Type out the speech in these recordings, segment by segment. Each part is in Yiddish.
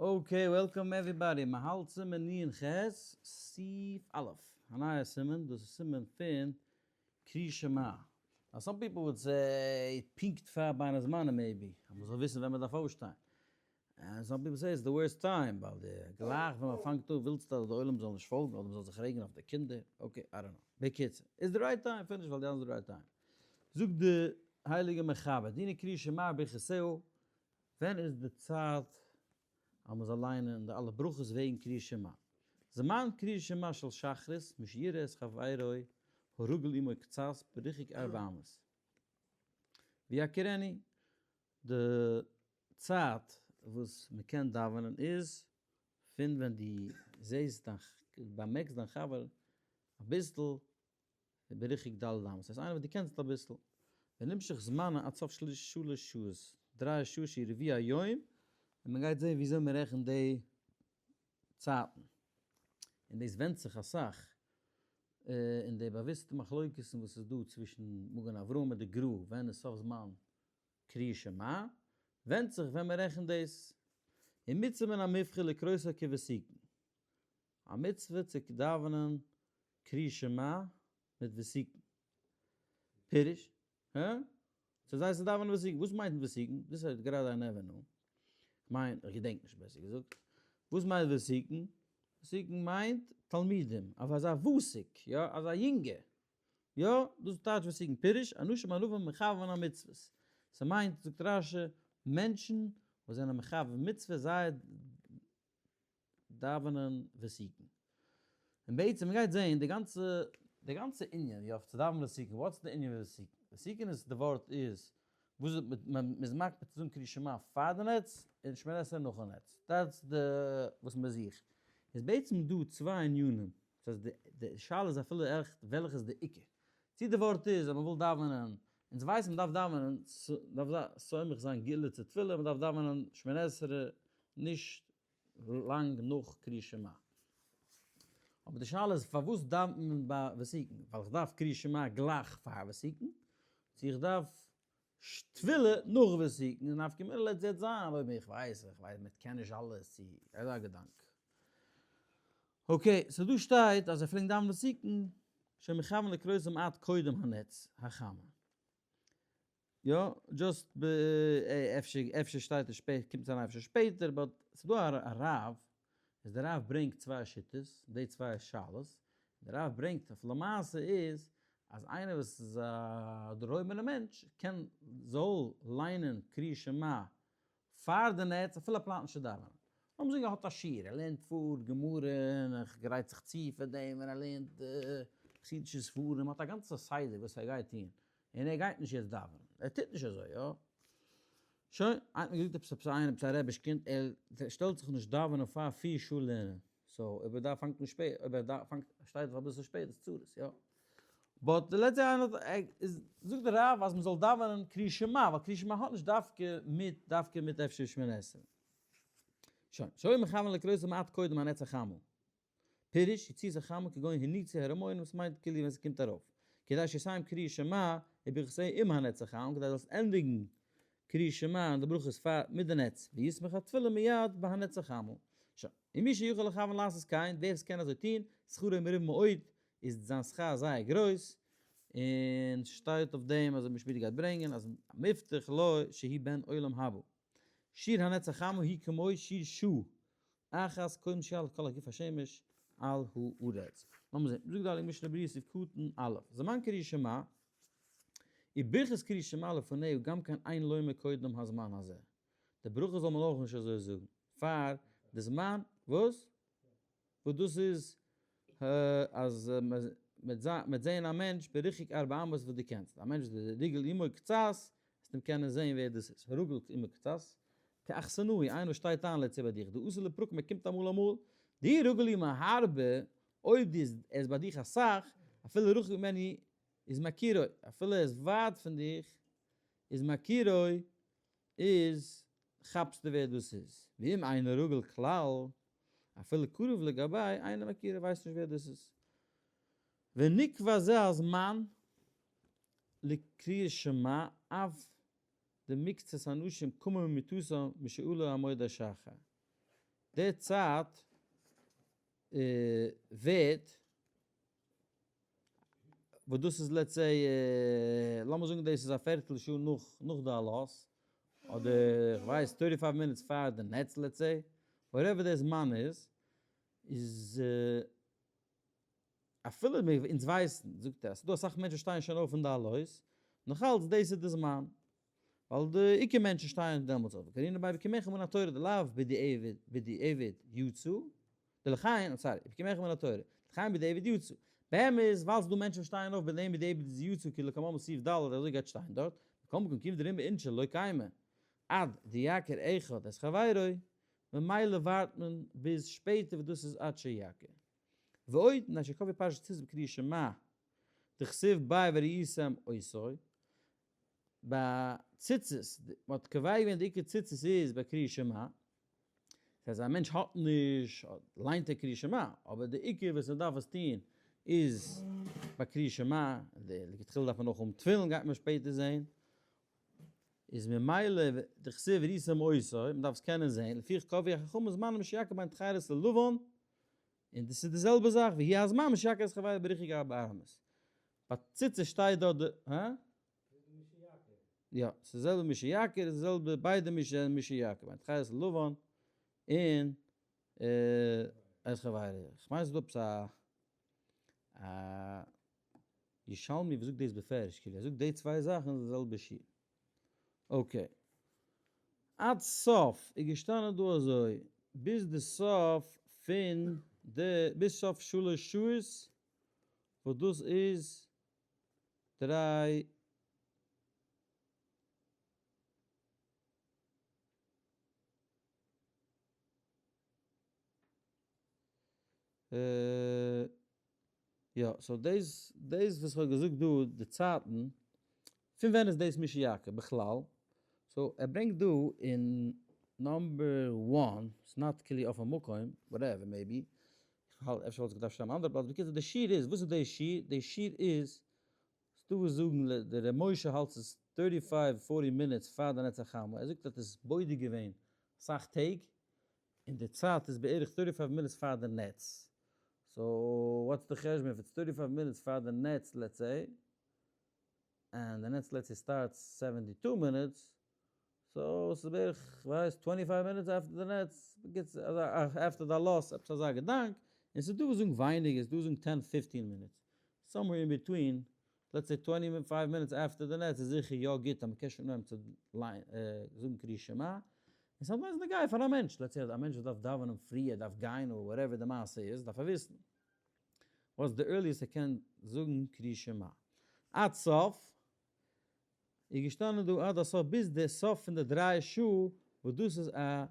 Okay, welcome everybody, מ'האלט סימן נ ח, סעיף א', א נייע סימן, דאס איז סימן פון קרי שמע. Now some people would say פונקט פאר בין הזמנים maybe, אז מ'זאל וויסן ווען מ'דארף אויפשטיין. And some people say it's the worst time, ווייל די גלייך ווען מ'פאנגט אן ווילסטו אז די עולם זאל נישט פאלגן אדער מ'זאל זיך רעגן אויף די קינדער, okay, I don't know. בקיצור, איז די right time, finish ווייל די אנדערע די right time. זאגט די הייליגע מחבר, דיני קרי שמע ברכותיה, ווען איז די צייט אז מען זאל ליינען די אלע ברכות וועגן קריאת שמע? זמן קריאת שמע של שחרית משיראה את חברו הרגיל עמו קצת בריחוק ארבע אמות ויכירנו, די צייט וואס מען קען דאווענען איז פון ווען דו זעסט דיין באמערקסט דיין חבר אביסל בריחוק ד' אמות, ס'הייסט איינער וואס דו קענסט אביסל, ונמשך זמנה עד סוף שלש שעות, 3 שעה שהיא רביע היום, און מען גייט זען וויאזוי מען רעכנט די צייטן, און דאס ווענדט זיך אסאך אין די באוויסטע מחלוקת'ן וואס איז דא צווישן מגן אברהם מיט די גרא, ווען איז סוף זמן קריאת שמע, ווענדט זיך ווען מען רעכנט דאס, און מצוה מן המובחר לקרותו כותיקין, א מצוה צו דאווענען קרי שמע מיט ותיקין. פירוש, הא? ס'איז זייער צו דאווענען ותיקין. וואס מיינט ותיקין? דאס איז גראדע א never know. כ'מיין, איך געדענק נישט בעסער געזאגט. וואס מיינט ותיקין? ותיקין מיינט תלמידים, אויף אזא ותיק, יא, אזא יונגע. יא, דאס טייטש ותיקין. פירוש, אנשים ענווים מכוון המצוות. ס'מיינט, זאגט רשי, מענטשן וואס זענען מכוון מצוות, זיי דאווענען ותיקין. און בעצם מ'גייט זעהן די גאנצע די גאנצע ענין יא צו דאווענען ותיקין, what's די ענין ותיקין? ותיקין איז די ווארט איז וואס מ'איז מקפיד צו זאגן קריאת שמע פאר די נץ און שמונה עשרה נאכן נץ, that's די וואס מ'זוכט. איז בעצם דא צוויי ענינים, דאס הייסט די שאלה איז אפילו עכט וועלכע איז די עיקר. צו די ווארט איז אז מ'וויל דאווענען, אונז ווייסן מ'דארף דאווענען, מ'דארף סומך זיין גאולה צו תפילה, מ'דארף דאווענען שמונה עשרה נישט לאנג נאך קריאת שמע. אבער די שאלה איז פארוואס דאווענט מען ביי ותיקין? ווייל איך דארף קריאת שמע גלייך פאר ותיקין? צו איך דארף תפילה נאך ותיקין? און נפקא מינה לעצט יעצט זיין אויב איך ווייס, איך ווייס מען קען נישט אלעס צו אזא געדאנק. Okay, so דא שטייט אז זיי פלעגן דאווענען ותיקין שמכוון לקרותם עד קודם הנץ החמה. יא, just ב אפשר אפשר שטייט עס שפעט קומט עס אריין אפשר שפעטער but ס'דא א רב איז די רב ברענגט צוויי שיטות די צוויי שאלות די רב ברענגט אויף למעשה איז אז איינער וואס איז א דערהויבענע מענטש קען זאל ליינען קריאת שמע פאר די נץ אפילו ער פלאנט נישט צו דאווענען. לאמיר זאגן ער האט א שיעור, ער לערנט פאר גמרא און ער גרייט זיך צו פאר דעם און ער לערנט חסידישע ספרים, האט א גאנצע סדר וואס ער גייט טון, און ער גייט נישט יעצט דאווענען, ער טוט נישט אזוי, יא? שוין, איינער האט מיר געזאגט עפעס עפעס איינער עפעס א רעביש קינד, ער שטעלט זיך נישט דאווענען פאר פיר שעה לערנען, so אויב ער דארף פאנגט אן שפעט, אויב ער פאנגט שטייט אויף אביסל שפעט איז צרות, יא? but די לעצטע איינער האט איז זאגט די רב אז מ'זאל דאווענען קריאת שמע, ווייל קריאת שמע האט נישט דווקא מיט דווקא מיט אפשר שמונה עשרה. שוין, שואל מכוון לקרות מעט קודם הנץ החמה. פירוש, יציאת החמה כגון הניצי הרמון וואס מיינט כאילו ווען ס'קומט ארויף. כדי שיסיים קריאת שמע וברכותיה עם הנץ החמה, כדי זאלסט ענדיגן קריאת שמע און די ברכות פאר מיט די נץ, ויסמוך התפילה מיד בהנץ החמה. שוין, ומי שיכול לכוון לעשות כן, ווער עס קען אזוי טון, שכרו מרובה מאוד, איז זיין שכר זייער גרויס, און שטייט אויף דעם אז רבי שמיטה גייט ברענגען אז מובטח לו שהוא בן עולם הבא. שיעור הנץ החמה היא כמו שיעור שעה אחת קודם שיעלה כל הגוף השמש על הארץ. לאמיר זען, זאגט די הייליגע משנה ברורה סעיף קטן א', זמן קריאת שמע, וברכת קריאת שמע לפניה גם כן אין לומר קודם הזמן הזה. די ברכה זאל מען אויך נישט אזוי זאגן פאר די זמן, וואס? וואס דאס איז אז מ'וועט זעהן א מענטש בריחוק ארבע אמות וואס דו קענסט, א מענטש וואס איז ריגל עמו קצת, וועסטו אים קענען זעהן ווער דאס איז, הרגיל עמו קצת, כאכסנאי, איינער וואס שטייט איין לעצט ביי דיך, דאתי לפרקים ער קומט אמאל אמאל, דאי רגיל עמו הרבה, אויב דו ער איז ביי דיך אסאך, אפילו רחוק ממנו איז מכירו, אפילו ער איז ווייט פון דיך, איז מכירו, איז כאפסטו ווער דאס איז, ואם אינו רגיל כלל, אפילו קרוב לגבי אינו מכירו ווייסט נישט ווער דאס איז. ונקבע זה הזמן לקריאת שמע אף דמקצת אנשים קמים ממיטתם משעלה עמוד השחר. די צייט ווערט, וואס דאס איז let's say, לאמיר זאגן דאס איז א פערטל שעה נאך נאך די עלות, אדער איך ווייס 35 minutes פאר די נץ let's say, whatever די זמן איז, איז אפילו מיר אונז ווייסן, זאגט ער, אז ס'דא אסאך מענטשן שטייען שוין אויף אין די עלות, נאכאלץ דאס איז די זמן, ווייל די עיקר מענטשן שטייען דעמאלטס אויף, קרינא ביי בקומך מן התורה דלאו בדיעבד בדיעבד יצא, דלכן, sorry, בקומך מן התורה, דלכן בדיעבד יצא. באמת, ווייל ס'דא מענטשן וואס שטייען אויף בדעם בדיעבד איז יצא כאילו כמאמר סעיף ד' אזוי גייט שטיין דארט, מכל מקום כיוון דרום אינשי לא קיימא עד דיכיר אחד את חברו, ממילא ווארט מען ביז שפעטער וואס דאס איז עד שיכיר. ועוד, מפני שקבעו פרשת ציצית בקריאת שמע, דכתיב ביה וראיתם אותו, ביי ציצית, מען האט קובע געווען די עיקר ציצית איז ביי קריאת שמע, דאס הייסט אז א מענטש האט נישט, ליינט ער קריאת שמע, אבער די עיקר וואס מען דארף עס טון איז ביי קריאת שמע, לכתחילה דארף מען אויך האבן תפילין גייט מען שפעטער זען, איז ממילא דכתיב וראיתם אותו, מען דארף עס קענען זען, לפיכך קבעו חכמים זמן משיכיר בין תכלת ללבן, און דאס איז די זעלבע זאך והוא הזמן משיכיר את חברו בריחוק ארבע אמות. ביי ציצית שטייט דארט די, הא? יא, ס'איז די זעלבע משיכיר, איז די זעלבע ביידע מש זענען משיכיר, בין תכלת ללבן און את חברו. כ'מיין ס'איז דא עפעס א א ירושלמי וואס זאגט דאס בפירוש, כאילו ער זאגט די צוויי זאכן איז די זעלבע שיעור. okay. עד סוף איז געשטאנען דא אזוי, ביז די סוף פון די, ביז סוף שלש שעות, וואס דאס איז דריי יא, so דאס דאס וואס כ'האב געזאגט דא די צייטן, פון ווען איז דאס משיכיר בכלל? so ער ברענגט דא אין number one, ס'איז not כאילו אויפן מקום, whatever maybe, כ'האלט אפשר וואלט עס געדארפט שטיין אן אנדערע פלאץ, בקיצור די שיעור איז, וואס איז די שיעור? די שיעור איז, ס'דא וואס זאגן די ר' משה האלט ס'איז thirty five forty minutes פאר די נץ החמה, ער זאגט ער האט עס בודק געווען אסאך טעג, און די צייט איז בערך thirty five minutes פאר די נץ, so what's די חשבון if it's thirty five minutes פאר די נץ let's say, און די נץ let's say starts seventy two minutes, so ס'איז בערך כ'ווייס twenty five minutes after די נץ, בקיצור after די עלות עפעס אזא געדאנק, און ס'איז דא וואס זאגן ווייניגער ס'איז דא וואס זאגן ten fifteen minutes, somewhere in between, let's say twenty five minutes after די נץ איז זיכער יא גוט אז מ'קען שוין אנהייבן צו זאגן קריאת שמע, און sometimes איז נוגע פאר א מענטש, let's say אז א מענטש וואס דארף דאווענען פרי ער דארף גיין or whatever די מעשה איז דארף ער וויסן וואס די earliest ער קען זאגן קריאת שמע. עד סוף איז געשטאנען דא עד הסוף ביז די סוף פון די דריי שעה וואס דאס איז א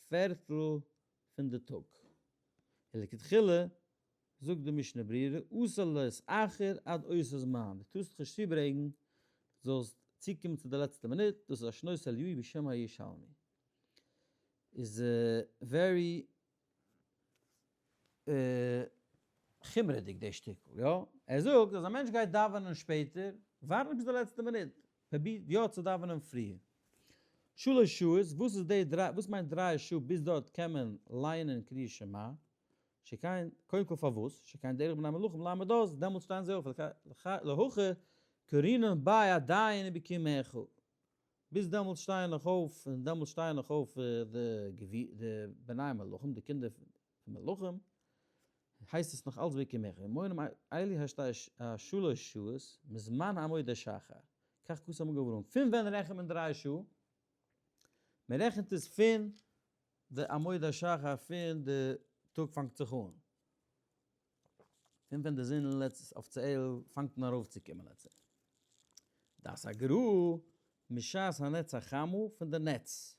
פערטל פון די טאג. און לכתחילה זאגט די משנה ברורה אסור להתאחר עד אותו זמן, דו טארסט דיך נישט צוברענגן זאלסט צוקומען צו די לעצטע מינוט, דאס איז א שנות אליהו בשם הירושלמי. איז very חומרה'דיג די שטיקל, יא? ער זאגט אז א מענטש גייט דאווענען שפעטער, ווארט נישט ביז די לעצטע מינוט, פרוביר יא צו דאווענען פריער. שלש שעות, וואס איז די דריי, וואס מיינט דריי שעה ביז דארט קען מען לייענען קריאת שמע? שכן, קודם כל פארוואס? שכן דרך בני מלכים לעמוד אז, דעמאלטס שטייען זיי אויף, להכא קרינן ביי עדיין ובקומך. ביז דעמאלטס שטייען נאך אויף, און דעמאלטס שטייען נאך אויף די בני מלכים, די קינדער פון מלכים, הייסט עס נאך אלץ בקומך, ומונים אלו השתי השלוש שעות מזמן עמוד השחר, כך כתב המגן אברהם, פון ווען רעכנט מען דריי שעה? מען רעכנט עס פון די עמוד השחר פון די טאג פאנגט זיך אן, פון ווען די זון לעצט אפיציעל פאנגט אן ארויפצוקומען לעצט. דעת הגר"א משעת הנץ החמה פון די נץ,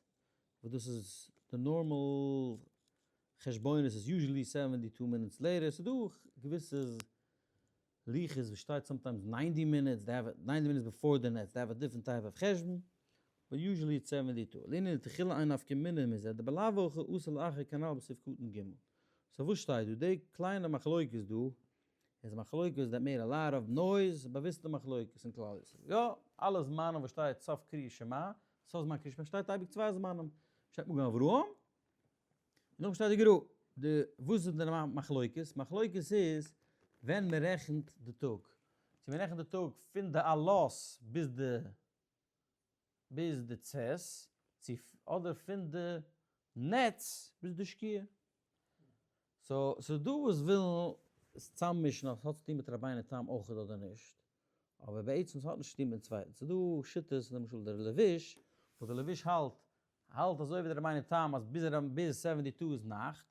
וואס דאס איז די normal חשבונות איז usually seventy two minutes later, ס'איז דא געוויסע לוחות וואס שטייט sometimes ninety minutes, they have ninety minutes before די נץ, they have a different type of חשבון, but usually it's seventy two. לענין תחילה אין נפקא מינה מזה, דבלאו הכי אסור לאחר כנ"ל בסעיף קטן ג'. so וואס שטייט דא? די קליינע מחלוקת דא איז א מחלוקת that made a lot of noise, באוויסטע מחלוקת אין כלל ישראל. יא, אלע זמנים וואס שטייט סוף קריאת שמע, סוף זמן קריאת שמע שטייט אייביג צוויי זמנים. שטייט מגן אברהם. נאכדעם שטייט די גר"א. די וואס איז די מחלוקת? מחלוקת איז ווען מען רעכנט די טאג. צו מען רעכנט די טאג פון די עלות ביז די ביז די צאת, צו אדער פון די נץ ביז די שקיעה. so ס'איז דא וואס ווילן עס צאממישן אז ס'האט צוטון מיט רבינו תם אויכעט אדער נישט, אבער בעצם ס'האט נישט צוטון מיטן צווייטן. ס'איז דא שיטות למשל דער לבוש, וואס דער לבוש האלט האלט אזוי ווי דער רבינו תם אז ביז ביז seventy two איז נאכט,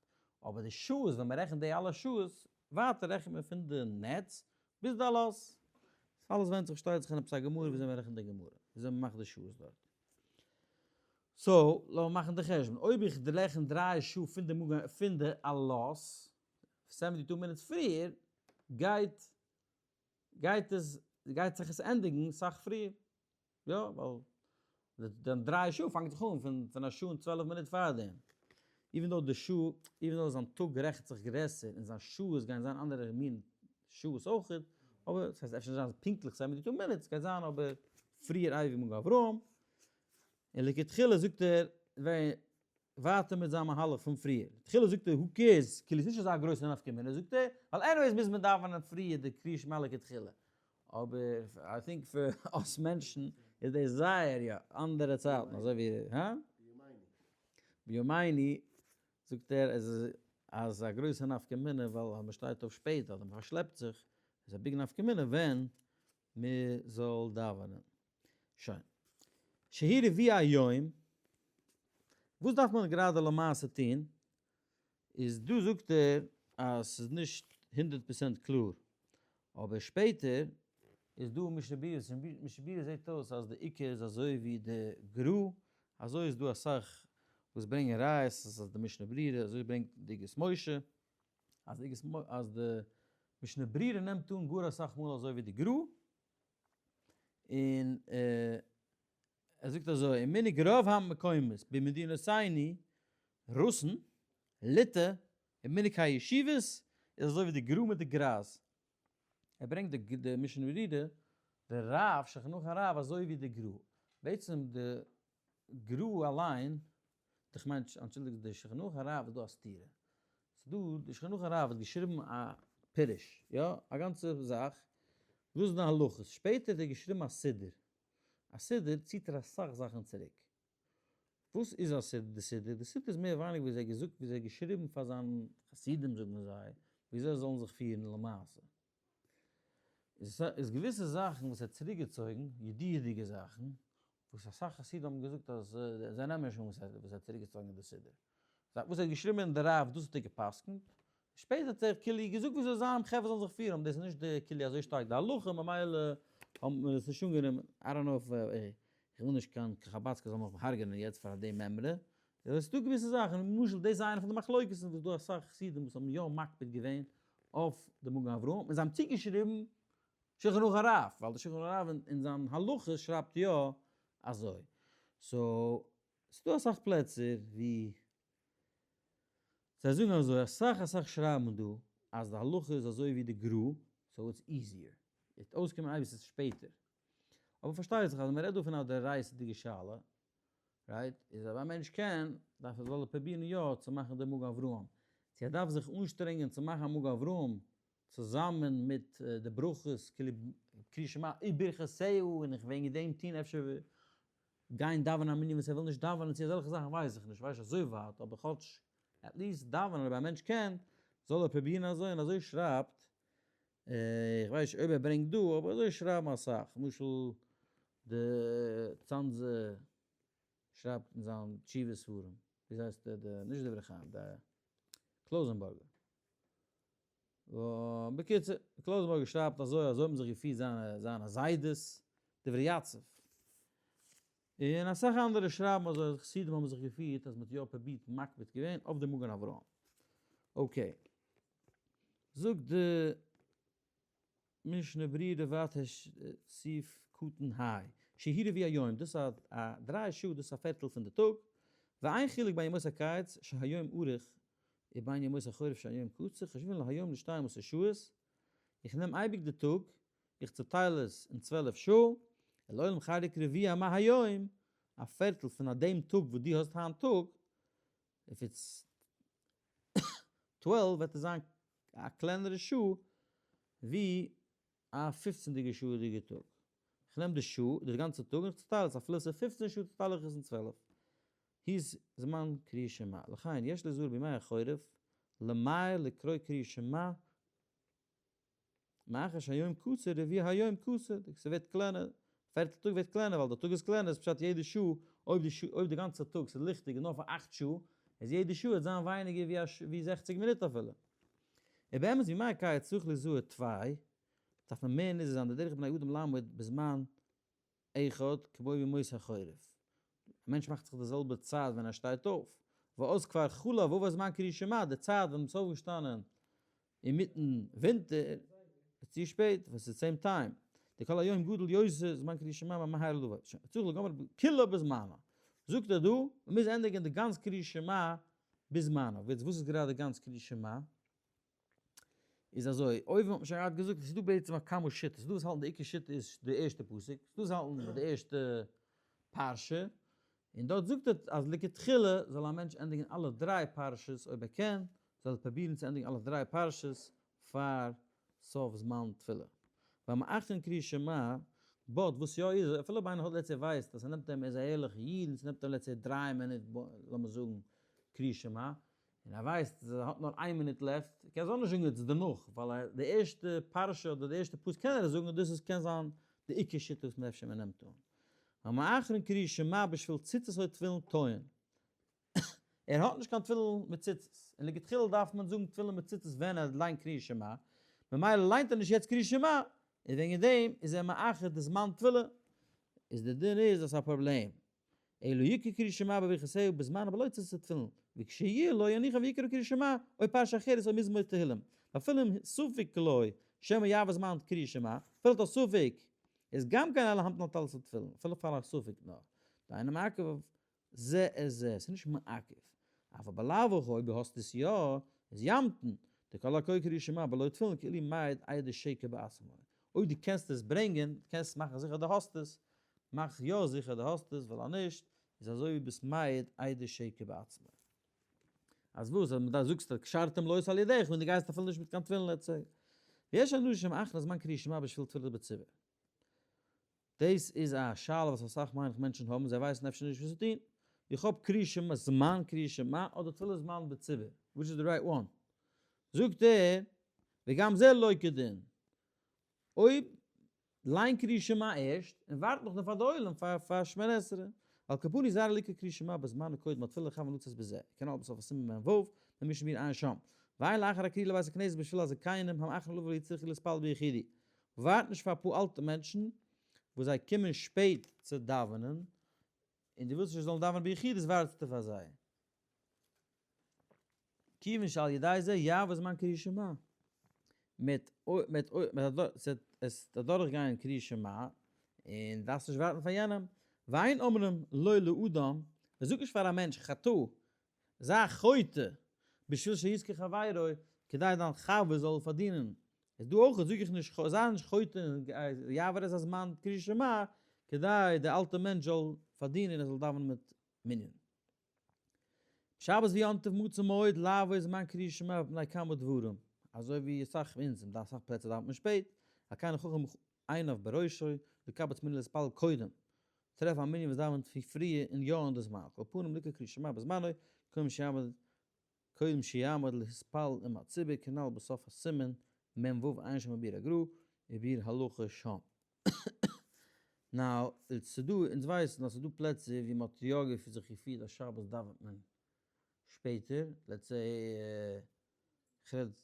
אבער די שעות ווען מ'רעכנט די אלע שעות ווייטער רעכנט מען פון די נץ ביז די עלות. אלעס ווענדט זיך שטייט זיך אין עפעס א גמרא וויאזוי מ'רעכנט די גמרא, וויאזוי מ'מאכט די שעות דארט. so לאמיר מאכן די חשבון, אויב איך רעכן דריי שעה פון די מגן פון די עלות, seventy two מינוט פריער, גייט גייט עס גייט זיך עס ענדיגן סאך פריער. יא, ווייל די דריי שעה פאנגט זיך אן פון פון א שעה און 12 מינוט פארדעם. even though די שעה, even though זיין טאג רעכנט זיך גרעסער און זיין שעות גייען זיין אנדערע מין שעות אויכעט, אבער ס'הייסט אפשר נישט זיין פונקטליך 72 מינוט, ס'גייט זיין אבער פריער אייווי מגן אברהם. און לכתחילה זאגט ער ווייטער מיט זיין מהלך פון פריער. לכתחילה זאגט ער who cares, כאילו ס'נישט אזא גרויסע נפקא מינה זאגט ער, ווייל anyways מוז מען דאווענען פריער די קריאת שמע לכתחילה. אבער I think פאר אונז מענטשן איז דאס זייער יא אנדערע צייטן אזוי ווי הא? בימיני זאגט ער איז אז א גרויסע נפקא מינה ווייל אז מען שטייט אויף שפעט אדער מען פארשלעפט זיך איז א big נפקא מינה ווען מען זאל דאווענען. שוין. שהיא רביע היום, וואס דארף מען גראדע למעשה טון? איז דא זאגט ער אז ס'איז נישט הונדערט פראצענט קלאר, אבער שפעטער איז דא משנה ברורה, משנה ברורה זעט אויס אז די עיקר איז אזוי ווי די גר"א, אזוי איז דא אסאך וואס ברענגען ראיות אז די משנה ברורה, אזוי ברענגט די אגרות משה, אז די אז די משנה ברורה נעמט אן גאר אסאך מאל אזוי ווי די גר"א, און ער זאגט אזוי, אין מנהג רוב המקומות במדינותינו, רוסן, ליטע, און מנהג הישיבות איז אזוי ווי די גר"א מיט די גר"ז. ער ברענגט די די משנה ברורה, די רב, שולחן ערוך הרב אזוי ווי די גר"א. בעצם די גר"א אליין, איך מיין, אנטשולדיגט, די שולחן ערוך הרב איז דא א סתירה. ס'דא, די שולחן ערוך הרב האט געשריבן א פירוש, יא, א גאנצע זאך, וואס איז די הלכות. שפעטער האט ער געשריבן א סידור. א סידור ציט ער אסאך זאכן צוריק. וואס איז א סידור די סידור? די סידור איז מער ווייניגער ווי זיי געזאגט ווי זיי געשריבן פאר זיין חסידים זאגן זיי ווי זיי זאלן זיך פירן למעשה. איז געוויסע זאכן וואס ער האט צוריק געצויגן, ידיעה'דיגע זאכן, וואס אסאך חסידים האבן געזאגט אז זיי נעמען נישט אן וואס ער האט צוריק געצויגן אין די סידור. וואס ער האט געשריבן אין די רב דאס האט ער גע'פסק'נט, שפעטער האט ער כאילו געזאגט וויאזוי זיין חברה זאלן זיך פירן, אבער דאס איז נישט די כאילו אזוי שטארק די הלכה ממילא האט מען עס נישט אנגענומען, I don't know if איך וויל נישט קיין חבדסקער זאל מיך הרג'נען יעצט פאר די מימרא, עס איז דא געוויסע זאכן, למשל דאס איז איינע פון די מחלוקת'ן וואס דא אסאך חסידים וואס האבן יא מקפיד געווען אויף די מגן אברהם און זיי האבן צוגעשריבן שולחן ערוך הרב, ווייל די שולחן ערוך הרב אין זיין הלכות שרייבט יא אזוי, so ס'דא אסאך פלעצער ווי זיי זאגן אזוי, אסאך אסאך שרייבן דא אז די הלכה איז אזוי ווי די גר"א, so it's easier, וועט אויסקומען אייביג ס'איז שפעטער. אבער פארשטייט זיך אז מ'רעדט דא פון א דאורייתא'דיגע שאלה, right, איז אויב א מענטש קען, דארף ער זאל ער פרובירן יא צו מאכן די מגן אברהם. צו ער דארף זיך אנשטרענגען צו מאכן א מגן אברהם צוזאמען מיט די ברכות, כאילו קריאת שמע וברכותיה, און איך וועגן דעם טון אפשר גיין דאווענען א מנין וואס ער וויל נישט דאווענען צו אזעלכע זאכן ווייס איך נישט, ווייס נישט אזוי ווייט, אבער כאטש at least דאווענען אויב א מענטש קען, זאל ער פרובירן אזוי און אזוי שרייבט, איך ווייס נישט אויב ער ברענגט דא, אבער אזוי שרייבן אסאך, למשל די צאנזער שרייבט אין זיין תשובה ספרים, ווי הייסט די, נישט דברי חיים, די קלויזענבורגער. בקיצור, קלויזענבורגער שרייבט אזוי, אזוי האבן זיך געפירט זיינע זיינע זיידעס, דברי יציב. און אסאך אנדערע שרייבן אזוי אז חסידים האבן זיך געפירט אז מ'האט יא פרובירט מקפיד געווען אויף די מגן אברהם. okay. זאגט די משנה ברורה ווייטער סעיף קטן ה, שהיא רביע היום, דאס איז א דריי שעה, דאס איז א פערטל פון די טאג, ואין חילוק בין ימות הקיץ שהיום ארוך ובין ימות החורף שהיום קצר, חושבין להיום לשתיים עשרה שעות, איך נעם אייביג די טאג, איך צוטייל עס אין 12 שעה, ולעולם חלק רביע מהיום, א פערטל פון א דעם טאג וואס דו האסט היינט טאג, if it's. 12 וועט עס זיין א קלענערע שעה ווי א פופצנדיגע שעה'דיגע טאג. איך נעם די שעה, די גאנצע טאג, און איך צוטייל עס, אפילו עס איז 15 שעה צוטייל איך עס אין 12. היז זמן קריאת שמע. לכן יש לזהר בימי החורף למהר לקרוא קריאת שמע מאחר שהיום קצר רביע היום קצר, ס'ווערט קלענער, פערטל טאג ווערט קלענער ווייל די טאג איז קלענער, איז פשט יעדע שעה, אויב די שעה, אויב די גאנצע טאג ס'איז ליכטיג נאר פאר 8 שעה, איז יעדע שעה וועט זיין ווייניגער ווי א ווי 60 מינוט אפילו. ובאמת בימי הקיץ צריך לזהר תוואי, דארף מען מער נזהר זיין די דרך בני אדם לעמוד בזמן אחד כמו בימות החורף. א מענטש מאכט זיך די זעלבע צייט ווען ער שטייט אויף. ואז כבר חלף ועבר זמן קריאת שמע, די צייט ווען מ'איז אויפגעשטאנען אינמיטן ווינטער איז צו שפעט, וואס איז same time. דכל היום גדול יותר זמן קריאת שמע ממהר לבוא. שוין, צריך לגמור כולה בזמנה. זאגט ער דא, מ'מוז ענדיגן די גאנץ קריאת שמע בזמנו. וואס איז גראדע גאנץ קריאת שמע? איז אזוי, אויבן האט מען שוין געהאט געזאגט, עס איז דא בעצם א כמה שיטות, ס'איז דא וואס האלטן די עיקר שיטה איז די ערשטע פסוק, ס'איז דא וואס האלטן די ערשטע פרשה, און דארט זאגט ער אז לכתחילה זאל א מענטש ענדיגן אלע דריי פרשות אויב ער קען, זאל ער פרובירן צו ענדיגן אלע דריי פרשות פאר סוף זמן תפילה. והמאחרין קריאת שמע, but וואס יא איז, אפילו אויב איינער האט let's say ווייסט אז ס'נעמט אים, ער איז א ערליכע איד און ס'נעמט אים let's say דריי מינוט לאמיר זאגן קריאת שמע, און ער ווייסט אז ער האט נאר איין מינוט left, קען ער נישט זאגן יעצט דערנאך, ווייל די ערשטע פרשה אדער די ערשטע פסוק קען ער עס זאגן און דאס איז קען זיין די עיקר שיטה וואס אפשר מען נעמט אן. והמאחרין קריאת שמע בשביל ציצית או תפילין טועין. ער האט נישט קיין תפילין מיט ציצית, און לכתחילה דארף מען זאגן תפילין מיט ציצית ווען ער ליינט קריאת שמע, ממילא ליינט ער נישט יעצט קריאת שמע, און וועגן דעם איז ער מאחר די זמן תפילה, איז די דין איז אז ס'איז א פראבלעם. אלא יקרא קריאת שמע בברכותיה בזמן בלא ציצית ותפילין, וכשיהיה לו יניחם ויקרא קריאת שמע או פרשה אחרת או מזמור תהילים, ואפילו אם ספק לו שמא יעבור זמן קריאת שמע, אפילו האט א ספק, איז גם כן אין להמתין על טלית ותפילין, אפילו פאר א ספק נאר, דאינו מעכב זה את זה, ס'איז נישט מעכב, אבל בלאו הכי אויב דו האסט עס יא, איז ימתין, דכל הקורא קריאת שמע בלא תפילין כאילו מעיד עדות שקר בעצמו, אויב דו קענסט עס ברענגען, קענסט מאכן זיכער דו האסט עס, מאך יא זיכער דו האסט עס, ווייל אז נישט, איז אזוי ווי ביסט מעיד עדות שקר בעצמו. אז וואס? אז מ'דארף זאגסט קשרתם לאות על ידיך און דו גייסט אפילו נישט מיט קיין תפילין let's say. ויש אנשים אחר זמן קריאת שמע בשביל תפילה בציבור. דאס איז א שאלה וואס אסאך מיין איך מענטשן האבן, זיי ווייסן אפשר נישט וואס צו טון. איך האב קריאת שמע זמן קריאת שמע אדער תפילה זמן בציבור, which is the right one? זאגט ער, וגם זה לא כדין. אויב ליין קריאת שמע ערשט, און ווארט נאכדעם פאר די עולם פאר פאר שמונה עשרה. על כל פנים זייער ליקרא קריאת שמע בזמן קודם התפילה לכוון לצאת בזה. כנ"ל בסוף הסימן מ"ו, במשנה ברורה עיין שם. ואין לאחר הקריאה לבית הכנסת בשביל הזקנים המאחרין לבוא ויצטרכו להתפלל ביחידי. ווארט נישט פאר אפאר אלטע מענטשן וואס זיי קומען שפעט צו דאווענען, און דו ווילסט נישט זיי זאלן דאווענען ביחידות ווארטסטו פאר זיי. כיוון שעל ידי זה יעבור זמן קריאת שמע. מיט מיט עס אדורך גיין קריאת שמע, און דארפסט נישט ווארטן פאר יענעם. ואין אומרים לו לאדם, מען זאגט נישט פאר א מענטש חטא, זיי א חוטא, בשביל שיזכה חברו, כדי דיין חבר זאל פארדינען. איז דא אויך זאג איך נישט, זיי נישט חוטא און יעבור את הזמן קריאת שמע, כדי דער אלטער מענטש זאל פארדינען און ער זאל דאווענען מיט מנין. שבת ויום טוב מצא מאוד לעבור זמן קריאת שמע מפני כמה דברים, אזוי ווי אסאך אונז אין אסאך פלעצער דאווענט מען שפעט, על כן חכם עיניו בראשו, לקבץ מנין להתפלל קודם, טרעף א מנין וואס דאווענט פון פריער און יא אין די זמן, על כל פנים לקרא קריאת שמע בזמנו, קודם שיעמוד קודם שיעמוד להתפלל עם הציבור כנ"ל בסוף הסימן מ"ו עיין שם בביאור הגר"א וביאור הלכה שם. now, ס'דא, אונז ווייסן אז ס'דא פלעצער ווי מ'האט יא זיך געפירט אז שבת דאווענט מען שפעטער, let's say, כ'רעד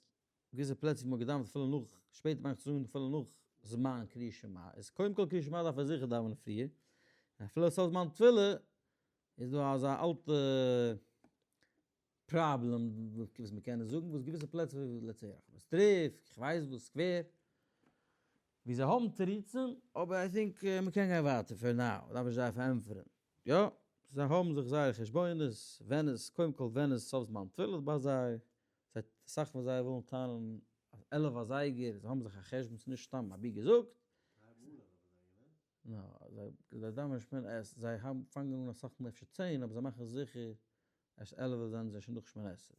געוויסע פלעצער ווי מ'האט געדאווענט אפילו נאך, שפעטער מיין איך צו זאגן אפילו נאך זמן קריאת שמע, איז קודם כל קריאת שמע דארף מען זיכער דאווענען פריער, און אפילו סוף זמן תפילה איז דא אזא אלטע פראבלעם וואס מ'קען עס זאגן, וואס געוויסע פלעצער ווי let's say ראחמיסטריווקא, איך ווייס וואס, סקווער, ווי זיי האבן תירוצים, אבער I think מ'קען גיין ווייטער for now, מ'דארף נישט זיי פארענטפערן, יא, זיי האבן זיך זייערע חשבונות, ווען איז, קודם כל ווען איז סוף זמן תפילה ביי זיי, זיי, אסאך פון זיי ווילן טענה'ן אז 11 אזייגער, זיי האבן זיך א חשבון, ס'איז נישט סתם אבי געזאגט. נא, זיי דאווענען שמונה עשרה, זיי פאנגען אן אסאך מאל אפשר צען, אבער זיי מאכן זיכער אז 11 זענען זיי שוין נאך שמונה עשרה.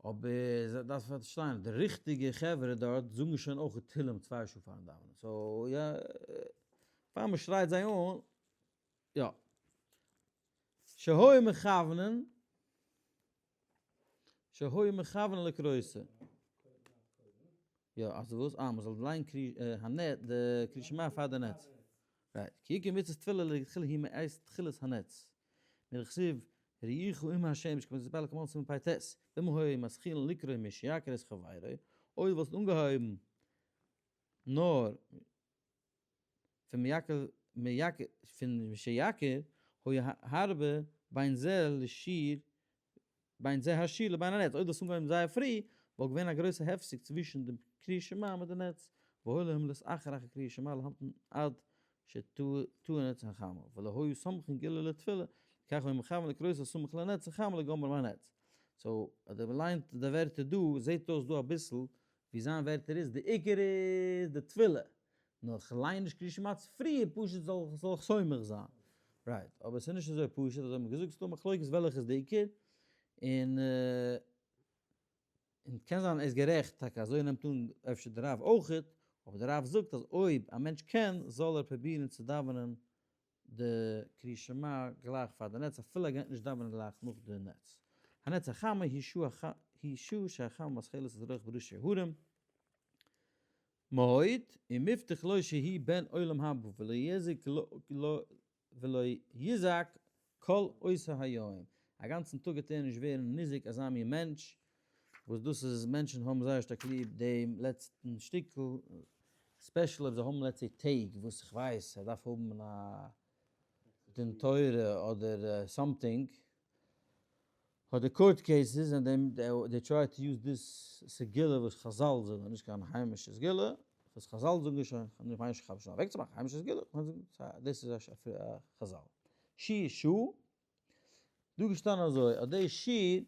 אבער דארפסט פארשטיין, די ריכטיגע חברה דארט זאגן שוין אויך תהלים 2 שעה פארן דאווענען, so יא, פאר מען שרייט זיי אן, יא. שהיו מכוונין, שהיו מכוונין לקרותה. יא, אז וואס? אה, מען זאל ליינען קרי הנץ, די קריאת שמע פאר די נץ. right. כי עיקר מצות תפילה לכתחילה היא מעת תחילת הנץ. מדכתיב רעיך עם השמש כמתפלל כמאן סימן פ ט. ואם היה מתחילין לקרוא משיכיר את חברו, אויב וואלסט אנגעהויבן נאר פון מייקל מייקל פון משיכיר היה הרבה בין זה לשיר בין זה השיר לבין הנץ, אויב דו האסט אנגעהויבן זייער פרי, וואלט געווען א גרויסע הפסק צווישן דעם קריאת שמע מיט די נץ, והיה להם להתאחר אחר קריאת שמע להמתין עד שתנץ החמה, ולא היו סומכין גאולה לתפילה, כך היה מכוון לקרות הסמוך לנץ החמה לגומר מהנץ. so, אז דער ליינט די ווערטער דא, זעט אויס דא אביסל ווי זיין ווערטער איז, די עיקר איז די תפילה, נאר כ'ליין נישט קריאת שמע צו פרי, פשוט זאל איך סומך זיין. right, אבער ס'איז נישט אזוי פשוט, אזוי האט מען געזאגט, ס'דא מחלוקת וועלכע איז די עיקר, און און קען זיין ער איז גערעכט טאקע אזוי נעמט אן אפשר די רב אויכעט, אבער די רב זאגט אז אויב א מענטש קען זאל ער פרובירן צו דאווענען די קריאת שמע גלייך פאר די נץ אפילו ער גייט נישט דאווענען גלייך נאך די נץ. הנץ החמה היא שעה שהחמה מתחלת לזרוח בראשי ההרים מאוד, ומובטח לו שהוא בן עולם הבא ולא יזיק ולא יזק כל אותו היום, א גאנצן טאג וועט ער נישט ווערן ניזוק אזא מין מענטש, וואס דאס איז מענטשן האבן זייער שטארק ליב דעם לעצטן שטיקל, special אויב זיי האבן let's say טעג וואס איך ווייס ער דארף האבן א דין תורה אדער something, אדער court cases and then they try to use this סגולה וואס חזל זאגן, נישט קיין היימישע סגולה, וואס חזל זאגן שוין, איך מיין נישט איך האב שוין אוועקצומאכן היימישע סגולה, דאס איז א חזל. שיר שעה, דא געשטאנען אזוי, אז די שיר,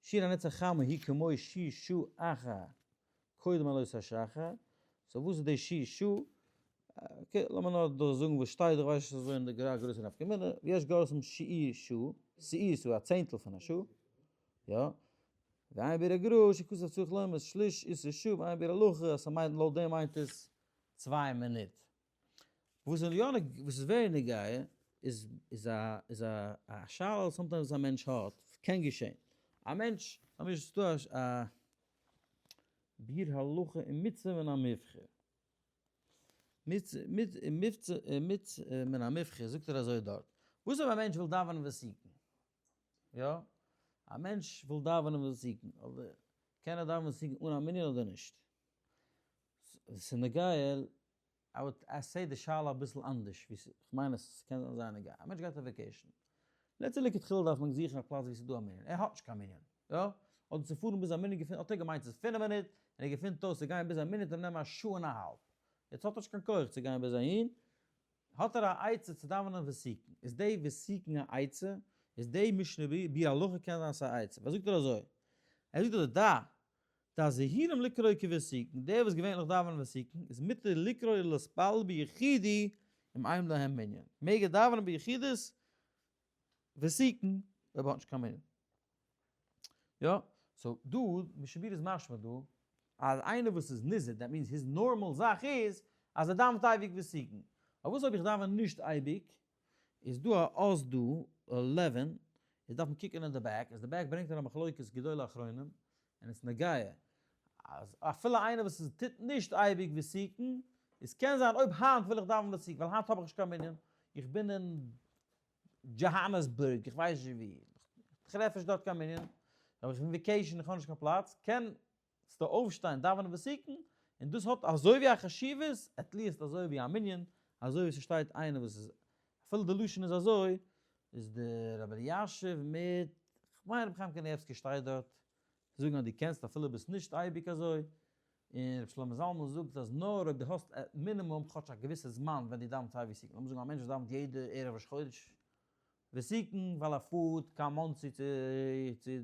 שיר הנץ החמה היא כמו שיר שעה אחר קודם עלות השחר, so וואס איז די שיר שעה? okay, לאמיר נאר דא זאגן וואס שטייט, איך ווייס נישט אזוי אין די גרויסע נפקא מינה, ויש גורסים שיעור שעה, שיעור שעה, א צענטל פון א שעה, יא, ועיין ביאור הגר"א שכתב צריך לומר שליש עשר שעה, ועיין ביאור הלכה אז ס'מיינט לויט דעם מיינט עס 2 מינוט. וואס איז יא וואס איז very נוגע איז איז א איז א א שאלה sometimes וואס א מענטש האט, קען געשען, א מענטש, לאמיר ס'דא א ביאור הלכה אין מצוה מן המובחר. מצוה מן המובחר זאגט ער אזוי דארט, וואס אויב א מענטש וויל דאווענען ותיקין? יא, א מענטש וויל דאווענען ותיקין, אבער קען ער דאווענען ותיקין אן א מנין אדער נישט? ס'איז נוגע, I would say די שאלה אביסל אנדערש, ווי כ'מיין אז ס'קען זיין נוגע. א מענטש גייט אויף vacation, let's say לכתחילה דארף מען זוכן א פלאץ ווי ס'איז דא א מנין, ער האט נישט קיין מנין, יא? אדער צו פארן ביז א מנין געפינט, האט ער געמיינט ס'איז 5 מינוט, און ער געפינט אויס צו גיין ביז א מינוט און נעמען א שעה און א האלב. יעצט האט ער נישט קיין כח צו גיין ביז אהין, האט ער א עצה צו דאווענען ותיקין. איז די ותיקין א עצה? איז די משנה ביאור הלכה קען זיין ס'איז א עצה. וואס זאגט ער אזוי? ער זאגט אזוי, דע, דהזהירים לקרוא כותיקין, דער וואס געווענליך דאווענען ותיקין, איז מותר לקרוא ולהתפלל ביחידי אם אין להם מנין. מעג ער דאווענען ביחידות ותיקין אויב ער האט נישט קיין מנין. יא, so דא, משנה ברורה איז משמע דא, אז איינער וואס איז נזהר, that means his normal זאך איז, אז ער דאווענט אייביג ותיקין. אבער וואס אויב איך דאווען נישט אייביג, איז דא א אות דא, 11, איז דארף מען קוקן אין די back, אז די back ברענגט ער א מחלוקת גדולי אחרונים, און עס נוגע, אז אפילו איינער וואס איז טוט נישט אייביג ותיקין, איז קען זיין אויב היינט וויל איך דאווענען ותיקין, ווייל היינט האב איך נישט קיין מנין, איך בין אין דזשאהאנעסבורג, איך ווייס נישט ווי, איך טרעף נישט דארט קיין מנין, אבער איך בין vacation, איך האב נישט קיין פלאץ, קענסטו אויפשטיין דאווענען ותיקין, און דאס האט אזוי ווי א חשיבות, at least אזוי ווי א מנין, אזוי ווי ס'שטייט איינער וואס איז, אפילו די לשון איז אזוי, איז די רבי אלישיב מיט, כ'מיין רבי חיים קניבסקי שטייט דארט, זאגן אז דו קענסט אפילו ביסט נישט אייביג אזוי, און רבי שלמה זלמן זאגט אז נאר אויב דו האסט מינימום כאטש א געוויסע זמן ווען דו דאווענסט סיי ותיקין, לאמיר זאגן א מענטש וואס דאווענט יעדע ערב ראש חודש ותיקין ווייל ער פארט קיין מאנסי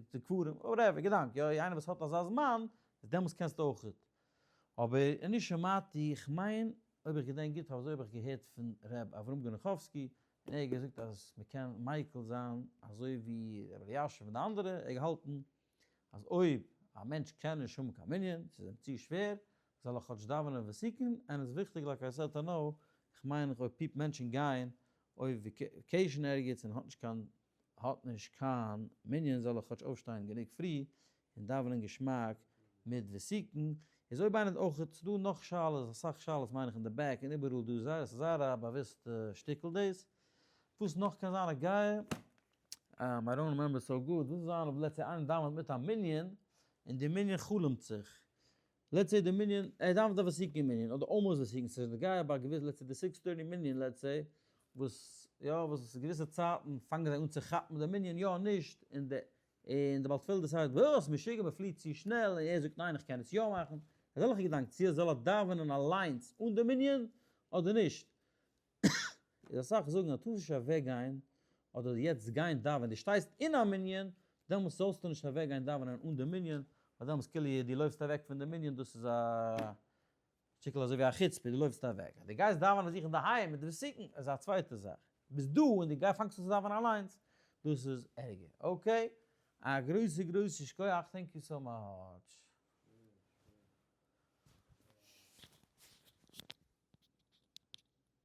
צו קברים, whatever, געדאנק, יא, איינער וואס האט אזא זמן, איז דעמאלטס קענסטו אויך. אבער אני שמעתי, איך מיין, אויב איך געדענק גוט, אזוי האב איך געהערט פון ר' אברהם גענוכאווסקי, און ער האט געזאגט אז מען קען מיקל זיין אזוי ווי ר' אלישיב און די אנדערע, ער האט געהאלטן. אז אויב א מענטש קען נישט האבן קיין מנין, ס'איז אים צו שווער, זאל ער כאטש דאווענען ותיקין, and איז וויכטיג like I said to know, איך מיין אויב פיפ מענטשן גייען אויף vacation ערגעץ און האט נישט קיין האט נישט קיין מנין זאל ער כאטש אויפשטיין גענוג פרי און דאווענען געשמאק מיט ותיקין, איז אויב איינער האט אויך, ס'דא נאך שאלות, אסאך שאלות מיין איך אין די back און איבעראל דא, זייער ס'איז זייער א באוויסטע שטיקל דאס, וואס נאך קען זיין א גייע, I don't remember so good, וואס איז זיין אויב let's say איינער דאווענט מיט א מנין און די מנין חלומ'ט זיך, let's say די מנין, ער דאווענט א ותיקין מנין אדער almost ותיקין, ס'איז נוגע ביי געוויסע, let's say די six thirty מנין let's say, וואס יא וואס געוויסע צייטן פאנגען זיי אן צו כאפן די מנין יא נישט, און די און די בעל תפילה decide וואס משוגע מען פליעט צו שנעל און ער זאגט ניין איך קען עס יא מאכן, אזעלכע געדאנק צו ער זאל דאווענען אליינס אן די מנין אדער נישט, איז אסאך זאגן אז טארסט נישט אוועק גיין אדער יעצט גיין דאווענען, דו שטייסט אין א מנין דעמאלטס זאלסטו נישט אוועק גיין דאווענען אן די מנין, ווייל דעמאלטס כאילו דו לויפסט אוועק פון די מנין דאס איז א שטיקל אזוי ווי א חוצפה דו לויפסט אוועק, אז דו גייסט דאווענען זיך אינדערהיים מיט די ותיקין איז א צווייטע זאך, ביסט דא און דו גיי פאנגסט אן צו דאווענען אליינס דאס איז ערגער, okay, א גרויסע גרויסע שכוח thank you so much.